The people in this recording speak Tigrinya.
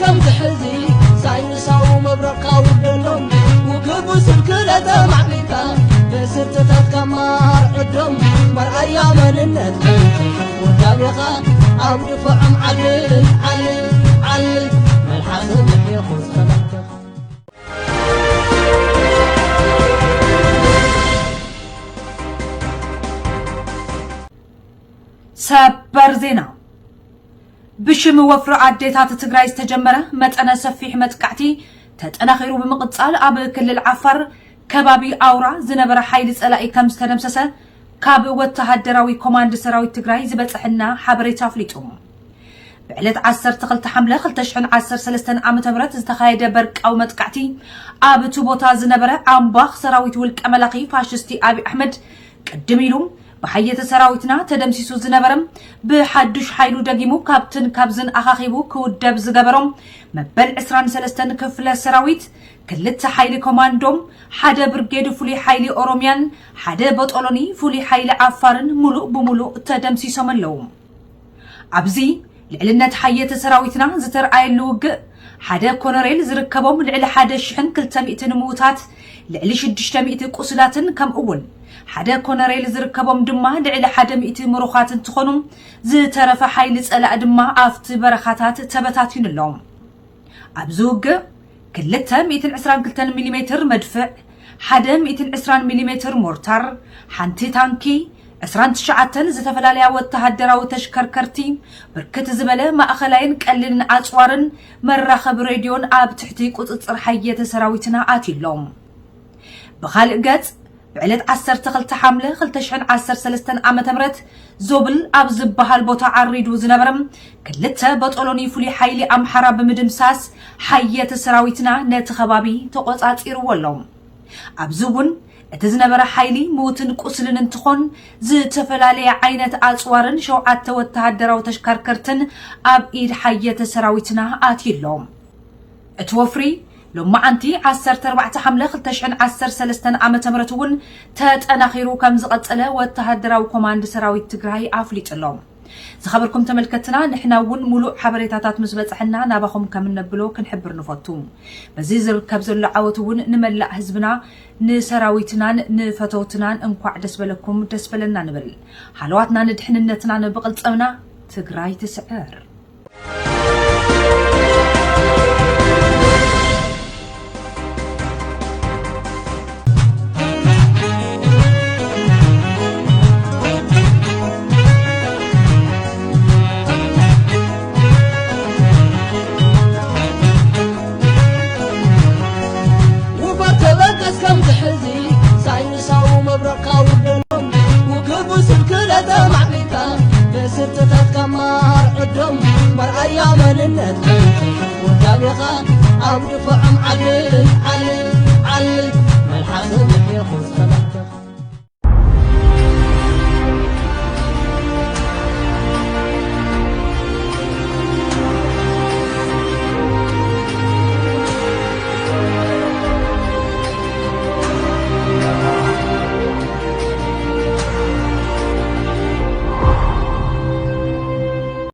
ከምዚ ሕዚ ሳይንሳዊ መብረቕካ ውርደሎም፣ ውግእ ብስልክለ ተማዕቢልካ ብስርትታትካ ማርዕዶም፣ መርኣያ መንነት ውዳቤኻ ኣብ ድፋዖም ዓልል ዓልል ዓልል፣ መልሓሶም ይሕየኹ ጸላእትኻ። ሰበር ዜና። ብሽም ወፍሪ ኣዴታት ትግራይ ዝተጀመረ መጠነ ሰፊሕ መጥቃዕቲ ተጠናኺሩ ብምቕጻል፣ ኣብ ክልል ዓፋር ከባቢ ኣውራ ዝነበረ ሓይሊ ጸላኢ ከም ዝተደምሰሰ ካብ ወተሃደራዊ ኮማንድ ሰራዊት ትግራይ ዝበጽሐና ሓበሬታ ኣፍሊጡ። ብዕለት ዓሰርተ ክልተ ሓምለ ክልተ ሽሕን ዓሰርተ ሰለስተን ዓመተ ምህረት ዝተኻየደ በርቃዊ መጥቃዕቲ፣ ኣብቲ ቦታ ዝነበረ ኣምባኽ ሰራዊት ውልቀ መላኺ ፋሽስቲ ኣብይ ኣሕመድ ቅድም ኢሉ ብሓየተ ሰራዊትና ተደምሲሱ ዝነበረ፣ ብሓዱሽ ሓይሉ ደጊሙ ካብትን ካብዝን ኣኻኺቡ ክውደብ ዝገበሮም መበል ዕስራን ሰለስተን ክፍለ ሰራዊት፣ ክልተ ሓይሊ ኮማንዶም፣ ሓደ ብርጌድ ፍሉይ ሓይሊ ኦሮምያን ሓደ ቦጦሎኒ ፍሉይ ሓይሊ ዓፋርን ሙሉእ ብሙሉእ ተደምሲሶም ኣለዉ። ኣብዚ ልዕልነት ሓየተ ሰራዊትና ዝተርኣየሉ ውግእ፣ ሓደ ኮነሬል ዝርከቦም ልዕሊ ሓደ ሽሕን ክልተ ሚእትን ምዉታት፣ ልዕሊ ሽዱሽተ ሚእቲ ቁሱላትን ከምኡ እውን ሓደ ኮነሬል ዝርከቦም ድማ ልዕሊ ሓደ ሚእቲ ምሩኻት እንትኾኑ፣ ዝተረፈ ሓይሊ ጸላኢ ድማ ኣብቲ በረኻታት ተበታቲኑ ኣሎ። ኣብዚ ውግእ ክልተ ሚእትን ዕስራን ክልተን ሚሊ ሜትር መድፍዕ፣ ሓደ ሚእትን ዕስራን ሚሊ ሜትር ሞርታር፣ ሓንቲ ታንኪ፣ ዕስራን ትሽዓተን ዝተፈላለያ ወተሃደራዊ ተሽከርከርቲ፣ ብርክት ዝበለ ማእኸላይን ቀሊልን ኣጽዋርን መራኸቢ ሬድዮን ኣብ ትሕቲ ቁጽጽር ሓየተ ሰራዊትና ኣትዩ ኣሎ። ብኻልእ ገጽ፣ ብዕለት ዓሰርተ ክልተ ሓምለ ክልተ ሽሕን ዓሰርተ ሰለስተን ዓመተ ምህረት ዞብል ኣብ ዝበሃል ቦታ ዓሪዱ ዝነበረ ክልተ በጦሎኒ ፍሉይ ሓይሊ ኣምሓራ ብምድምሳስ፣ ሓየተ ሰራዊትና ነቲ ከባቢ ተቖጻጺርዎ ኣሎ። ኣብዚ እውን እቲ ዝነበረ ሓይሊ ምዉትን ቁስልን እንትኾን፣ ዝተፈላለየ ዓይነት ኣጽዋርን ሸውዓተ ወተሃደራዊ ተሽከርከርትን ኣብ ኢድ ሓየተ ሰራዊትና ኣትዩ ኣሎ። እቲ ወፍሪ ሎማዓንቲ ዓሰርተ ኣርባዕተ ሓምለ ክልተ ሽሕን ዓሰርተ ሰለስተን ዓመተ ምህረት እውን ተጠናኺሩ ከም ዝቐጸለ ወተሃደራዊ ኮማንድ ሰራዊት ትግራይ ኣፍሊጡ ኣሎ። ዝኸበርኩም ተመልከትና፣ ንሕና እውን ሙሉእ ሓበሬታታት ምስ በጽሐና ናባኹም ከም እነብሎ ክንሕብር ንፈቱ። በዚ ዝርከብ ዘሎ ዓወት እውን ንመላእ ህዝብና፣ ንሰራዊትናን ንፈተውትናን እንኳዕ ደስ በለኩም ደስ በለና ንብል። ሃለዋትና ንድሕንነትናን ብቕልጽምና ትግራይ ትስዕር። ውፈር ተበገስ ከምዚ ሕዚ ሳይንሳዊ መብረቕካ ውርደሎም፣ ውግእ ብስልክለ ተማዕቢልካ ብስርትታትካ ማርዕዶም፣ መርኣያ መንነት ውዳቤኻ ኣብ ድፋዖም ዓልል ዓልል ዓልል፣ መልሓሶም ይሕየኹ